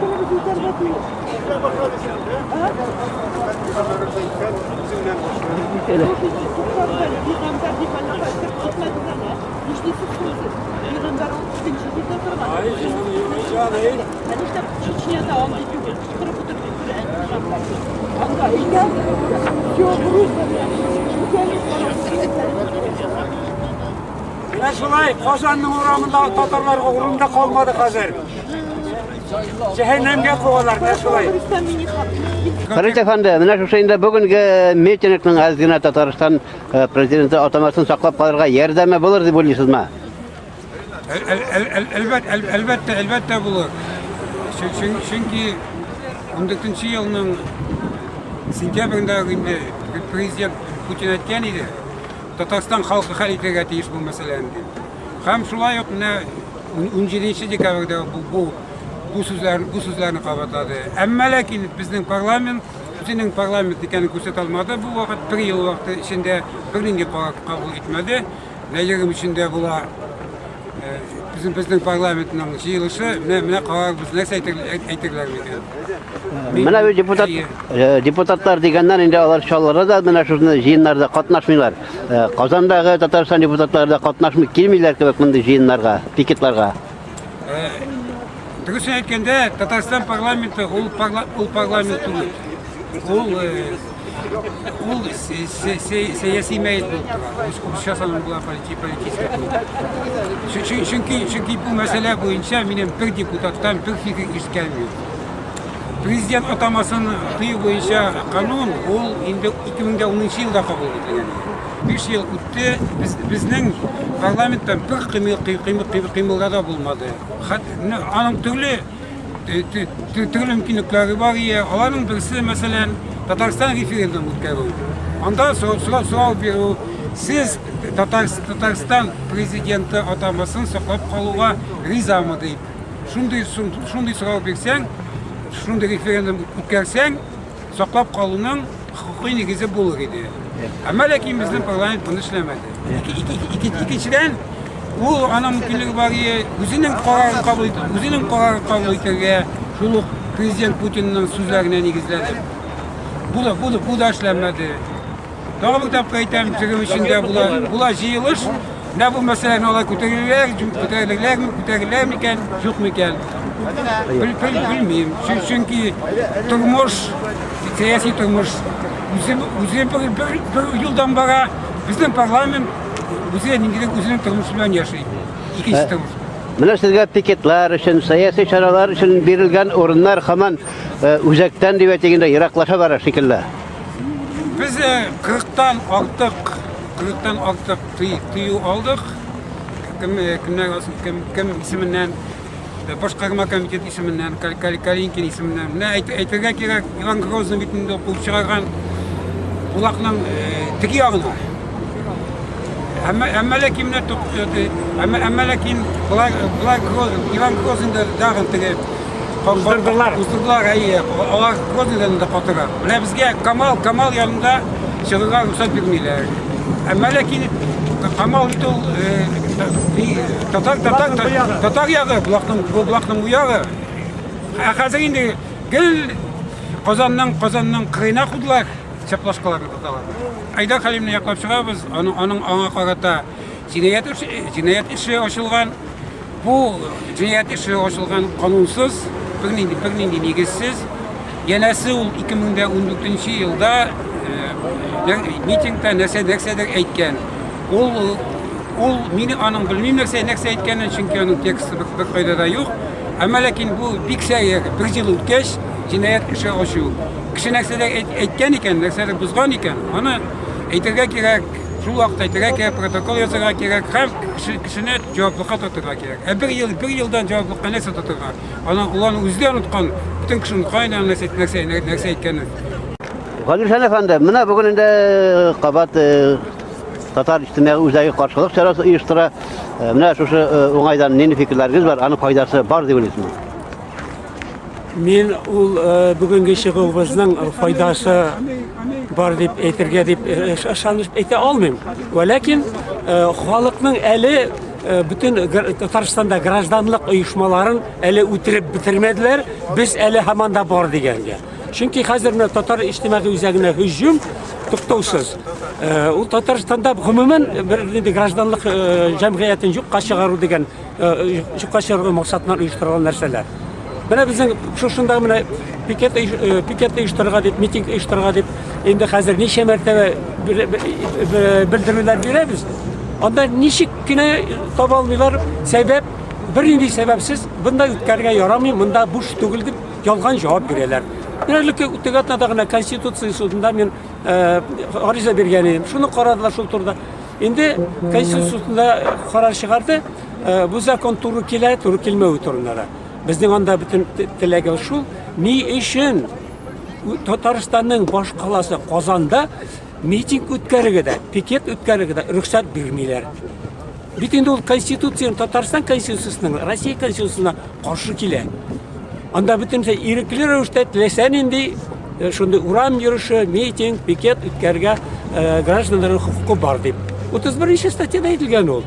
телебез үтәргә тиеш. Пәйгамбәр дип әллә кайтып китмәде дә. Нишлисез сез? Пәйгамбәр ул икенче җирдә торган. Ә нишләп Чечняда андый түгел? Кычкырып утырды пәйгамбәр. Анда әйдә, все грузно. Менә шулай Казанның урамында татарларга урын да калмады хәзер. Җәһәннәмгә куалар, менә шулай. Рөстәм Миңнеханов. Фәрит әфәнде, менә шушы инде бүгенге митингның әз генә Татарстан президенты атамасын саклап калырга ярдәме булыр дип уйлыйсызмы? Әлбәттә, әлбәттә, әлбәттә булыр. Чөнки 14 елның сентябрендә инде президент Путин әйткән иде, Татарстан халкы хәл итәргә тиеш бу мәсьәләне дип. Һәм шулай ук менә 17 декабрьдә бу, бу, бу сүзләрне, бу сүзләрне кабатлады. Әмма ләкин безнең парламент үзенең парламент икәнен күрсәтә алмады. Бу вакыт бер ел вакыты эчендә бернинди карар кабул итмәде. Менә 23-ндә була безнең безнең парламентның җыелышы. Менә менә карарбыз, нәрсә әйтерләр микән. Менә бу депутат депутатлар дигәннән инде алар Чаллыда да менә шушы җыеннарда катнашмыйлар. Казандагы Татарстан депутатлары да катнашмый килмиләр кебек мондый җыеннарга, пикетларга. Дөресен әйткәндә, Татарстан парламенты ул ул парламент түгел. Ул ул сәяси мәет булып тора. Сейчас аның була политический клуб. Чөнки чөнки бу мәсьәлә буенча минем бер депутаттан бер фикер ишеткәнем юк. Президент атамасын тыю буенча канун ул инде 2010 елда кабул ителгән. 5 ел үтте, без, безнең парламенттан бер кыймылда да булмады. Аның төрле төрле мөмкинлекләре бар ие. Аларның берсе, мәсәлән, Татарстан референдум үткәрү. Анда сорау бирү, сез Татарстан президенты атамасын саклап калуга ризамы дип. Шундый шундый сорау бирсәң, шундый референдум үткәрсәң, саклап калуның хокукый нигезе булыр иде. Әмма ләкин безнең парламент моны эшләмәде. Икенчедән, ул аның мөмкинлеге бар иде, үзенең карарын кабул итеп, үзенең карарын кабул итәргә, шул ук президент Путинның сүзләренә нигезләнеп. Бу да, бу да, бу да эшләнмәде. Тагы бер тапкыр әйтәм, 23-ндә була, була җыелыш. Менә бу мәсьәләне алар күтәрерләр, күтәрерләрме, күтәрерләр микән, юк микән? Белмим. Чөнки тормыш, сәяси тормыш үзе, үзе бер, бер, бер юлдан бара. Безнең парламент үзе ниндидер үзенең тормышы белән яши. Икенче тормыш. Менә сезгә пикетлар өчен, сәяси чаралар өчен бирелгән урыннар һаман үзәктән дип әйтик инде ераклаша бара шикелле. Без 40-тан артык, 40-тан артык тыю алдык. Кем кемнәр кем кем исеменнән башкарма комитет исеменнән, Калинкин исеменнән. Менә әйтергә кирәк, Иван Грозный бит инде куып чыгарган Булакның теге ягына. Әмма әмма ләкин менә әмма әмма ләкин болар болар Иван Грозный тагын теге Уздырдылар. Уздырдылар, әйе. Алар Грозныйдан да катырак. Менә безгә Камал, Камал янында чыгырга рөхсәт бирмиләр. Әмма ләкин Камал бит ул татар, татар, татар ягы, Булакның, Булакның бу ягы. Ә хәзер инде гел Казанның, Казанның кырыена кудылар, чаплашкаларны тоталар. Айдар Хәлимне яклап чыгабыз, аның, аның аңа карата җинаять эше, җинаять эше ачылган. Бу җинаять эше ачылган канунсыз, бернинди, бернинди нигезсез. Янәсе ул 2014 елда митингта нәрсә нәрсәдер әйткән. Ул ул мин аның белмим нәрсә нәрсә әйткәнен, чөнки аның тексты бер, бер кайда да юк. Әмма ләкин бу бик сәер, бер ел үткәч җинаять эше ачу. Кеше нәрсәдер әйткән икән, нәрсәдер бозган икән, аны әйтергә кирәк, шул вакытта әйтергә кирәк, протокол язарга кирәк һәм кешене җаваплыкка тотырга кирәк. Ә бер ел, бер елдан җаваплыкка нәрсә тотырга? Аны ул аны үзе дә оныткан, бөтен кеше оныткан инде аның нәрсә, нәрсә, нәрсә әйткәнен. Галимҗан әфәнде, менә бүген инде кабат Татар иҗтимагый үзәге каршылык чарасы оештыра. Менә шушы уңайдан нинди фикерләрегез бар, аның файдасы бар дип уйлыйсызмы? Мин ул бүгенге чыгуыбызның файдасы бар дип әйтергә дип ышанып әйтә алмыйм. Вәләкин халыкның әле. бөтен Татарстанда гражданлык оешмаларын әле үтереп бетермәделәр, без әле һаман да бар дигәнгә. Чөнки хәзер менә татар иҗтимагый үзәгенә һөҗүм туктаусыз. Ул Татарстанда гомумән бер нинди гражданлык җәмгыятен юкка чыгару дигән юкка чыгару максатыннан оештырылган нәрсәләр. Менә безнең шушында менә пикет пикет оештырырга дип, митинг оештырырга дип инде хәзер ничә мәртәбә белдерүләр бирәбез. Анда ничек кенә таба алмыйлар сәбәп, бернинди сәбәпсез бында үткәрергә ярамый, монда буш түгел дип ялган җавап бирәләр. Менә элекке теге атнада гына Конституция судында мин гариза биргән идем. Шуны карадылар шул турыда. Инде Конституция судында карар чыгарды, бу закон туры килә, туры килмәве турында да. Безнең анда бөтен теләге шул, ни өчен Татарстанның башкаласы Казанда митинг үткәрергә дә, пикет үткәрергә дә рөхсәт бирмиләр. Бит инде ул Конституцияның, Татарстан Конституциясенең, Россия Конституциясенә каршы килә. Анда бөтенесе ирекле рәвештә теләсә нинди шундый урам йөреше, митинг, пикет үткәрергә гражданнарның хокукы бар дип. 31 нче статьяда әйтелгән ул.